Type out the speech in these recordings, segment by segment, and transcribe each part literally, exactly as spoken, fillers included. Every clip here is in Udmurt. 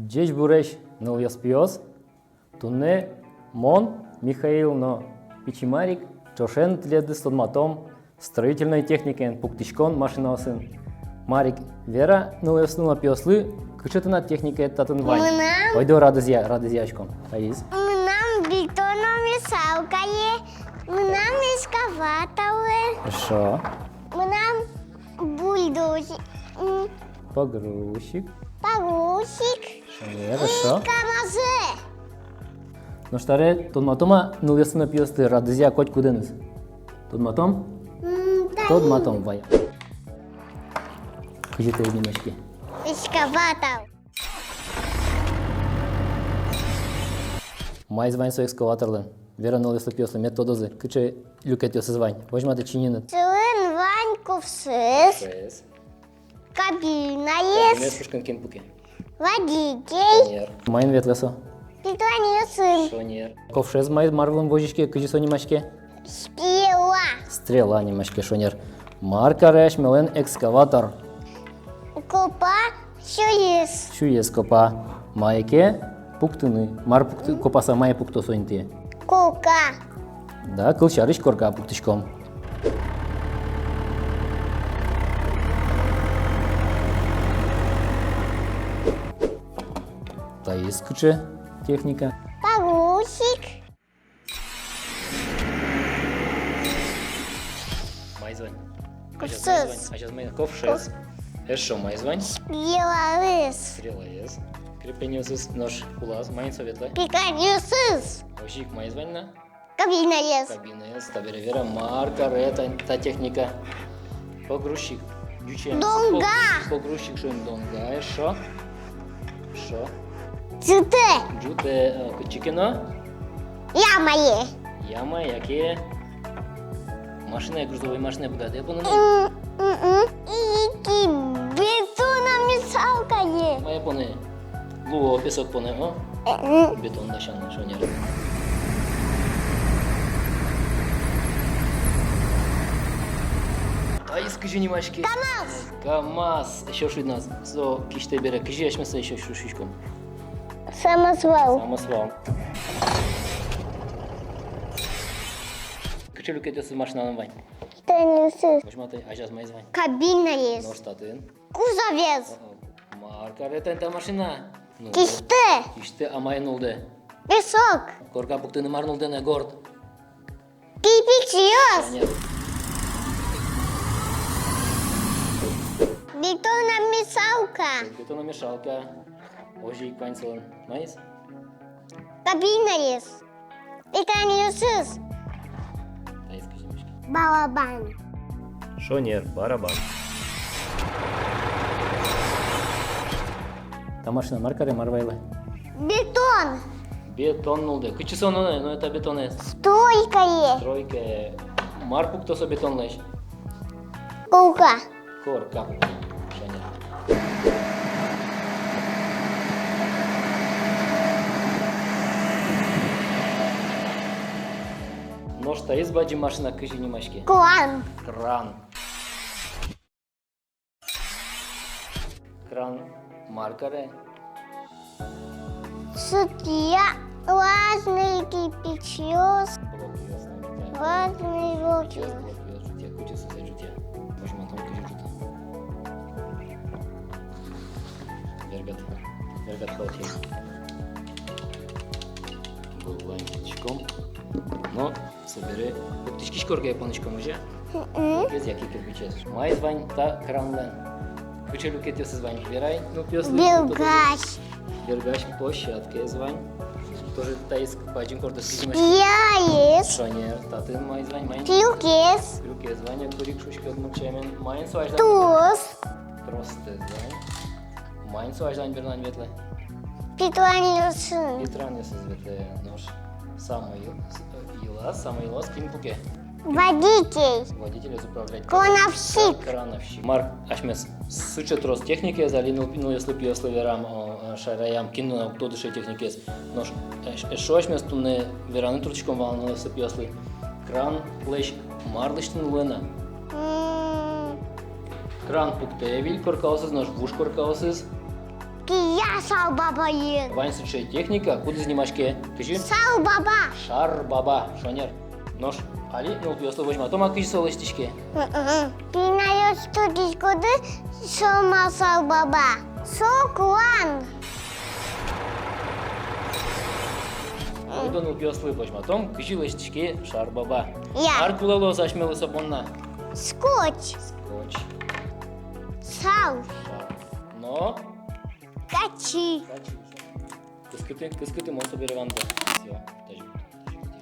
Ӟечбуресь, нылъёс-пиос! Туннэ мон, Михаил но пичи Марик ӵошен тӥледыз тодматом строительной техникаен, пуктӥськон машинаосын. Марик, вера нылъёслы но пиослы, кыӵе тынад техникаед татын вань. Мынам... Ойдо радызъя, радызъяськом. Таиз. Мынам бетономешалкае, мынам экскаваторе. Хорошо. Мынам бульдозер. М. Погрузчик. Погрузчик. Шонер, хорошо. И КамАЗэ. Нош табере тодматом-а нылъёсты но пиосты, радызъя котькудэныз? Тодматом? М, да. Тодматом, вай. Кызьы таиз нимаське? Экскаватор. Маиз вань со экскаваторлэн? Вера нылъёслы, пиослы, мед тодозы, кыӵе люкетъёсыз вань. Возьматы чиньыеныд. Солэн вань ковшез. Ковшез. Кабинаез. Кабинаез пушкын кин пуке? Водитель. Шонер. Маин ветлэ со? Питранъёсын. Шонер. Ковшез маиз, мар вылын возиське, кызьы со нимаське? Стрела. Стрела нимаське, шонер. Мар каре асьмелэн экскаватор? Копа сюез. Сюез копа. Мае ке пуктыны. Мар пукты-, копаса мае пукто со интые? Корка. Да, кылсярысь, корка пуктӥськом. Таиз кыӵе техника? Погрузчик. Маиз вань? Ковшез. Азяз маиз вань? Азяз маиз вань? Ковшез. Ков- Эшшо маиз вань? Стрелаез. Стрелаез. Креплениосыз, нош улаз маин со ветлэ? Питранъёсыз. Озьы ик, маиз вань на? Кабинаез. Кабинаез. Табере вера, мар каре та, та техника? Погрузчик. Ӟучен. Донга. Погруз-, погрузчик, шуом, донга. Эшшо? Эшшо? Ӝутэ. Ӝутэ, э, кытчы ке но? Ямае. Ямае, яке машинае, грузовой машинае быгатэ поныны? М, м, м. И ик бетономешалкае. Мае понэ? Луо, песок понэ, о? Э-э. Бетон дасяны, шонер. Таиз кызьы нимаське? КамАЗ. КамАЗ. Эшшо шуид на, со кисьтэ бере. Кызьы асьмеос эшшо шу-, шуиськом? Самосвал. Самосвал. Кыӵе люкетъёсыз машиналэн вань? Питранъёсыз. Возьматы, азяз маиз вань? Кабинаез. Нош татын? Кузовез. О-о. Мар каре тани та машина? Ну. Кисьтэ. Кисьтэ, а мае нуллэ? Песок. Корка пуктыны мар нуллэ на, горд? Кирпичъёс. Шонер. Бетономешалка. Бетономешалка. Озьы ик вань солэн. Маиз? Кабинаез. Питранъёсыз. Таиз кызьы нимаське? Барабан. Шонер, барабан. Та машина мар каре, мар вайлэ? Бетон. Бетон нуллэ. Кытчы со нуэ, нуэ та бетонэз? Стройкае. Стройкае. Мар пукто со бетонлэсь? Корка. Корка. Шонер. Нош таиз бадӟым машина кызьы нимаське? Кран. Кран. Кран мар каре? Сётъя важный кирпичъёс. Блокъёс, да, да. Важный блокъёс. Блокъёс ӝутъя, кудӥз сое ӝутъя. Возьматом, кудӥз ӝутэ. Бергат, бергат калчи. Выллань кутӥськом. Но собере пуктӥськись коркае поныськом, озьы-а? Мгм. Кирпичез, яке кирпичез. Маиз вань та кранлэн? Кыӵе люкетъёсыз вань? Верай, ну, пиослы. Бергась. Бергась, площадкаез вань. Тоже таиз бадӟым коркаез кызьы нимаське? Пияез. Шонер. Татын маиз вань, маин? Крюкез. Крюкез вань, курик шуиськод мурт сямен. Маин со азьлань? Трос. Тросэз вань. Маин со азьлань берлань ветлэ? Питранъёсын. Питранъёсыз ветлэ, нош самой йылаз, самой йылаз кин пуке? Водитель. Водитель управлять. Крановщик. Крановщик. Мар асьмеос сыӵе трос техникаез али ныл-, нылъёслы, пиослы верам, о, шараям, кин но уг тодӥськы техникаез. Нош эш-, эшшо асьмеос туннэ вераны турттӥськом вал нылъёслы, пиослы. Кранлэсь мар лэсьтыны луэ на? М. Кран пуктэ выль коркаосыз, нош вуж коркаосыз кия Сал Бабаен. Вань сыӵе техника, кудӥз нимаське кызьы? Сал Баба. Шар Баба, шонер. Нош али нылпиослы возьматом-а, кызьы со лэсьтӥське? Мгм. Пиналъёс тодӥськоды, со ма Сал Баба? Со кулан. Ойдо нылпиослы возьматом, кызьы лэсьтӥське Шар Баба. Я. Мар кулэ луоз асьмелы со понна? Скотч. Скотч. Сал. Шар. Но? Качи. Качи. Кыскыты, кыскыты, мон собере вандо. Всё, тазьы.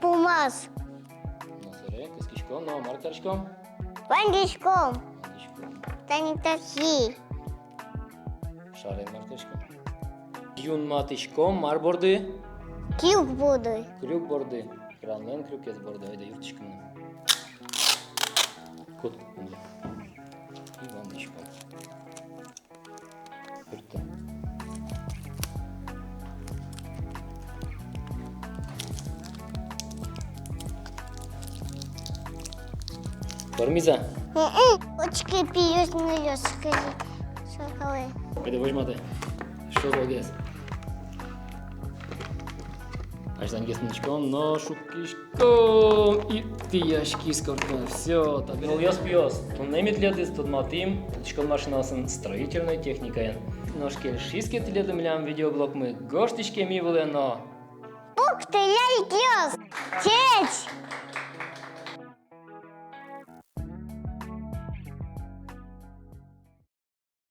Пумаз. Но, собере кыскиськом, но мар кариськом? Вандиськом. Вандиськом. Тани тазьы. Шарен мар кариськом? Юнматӥськом мар борды? Крюк борды. Крюк борды. Кранлэн крюкез борды. Ойдо юрттӥськом. Кут. И вандиськом. Юртто. Пӧрмиз-а? Мгм. Учке, пиос, нылъёс кызьы сокалэ. Кыдэ возьматэ. Что золгес? Азьланьгес мынӥськом но шуккиськом. И тӥяськиз корка. Всё, табере. Нылъёс, пиос, туннэ ми тӥледыз тодматӥм, тодӥськон машинаосын, строительной техникаен. Нош кельшиз ке тӥледлы милям видеоблогмы, гожтӥське ми вылэ но. Пуктэ лайкъёс! Ӟеч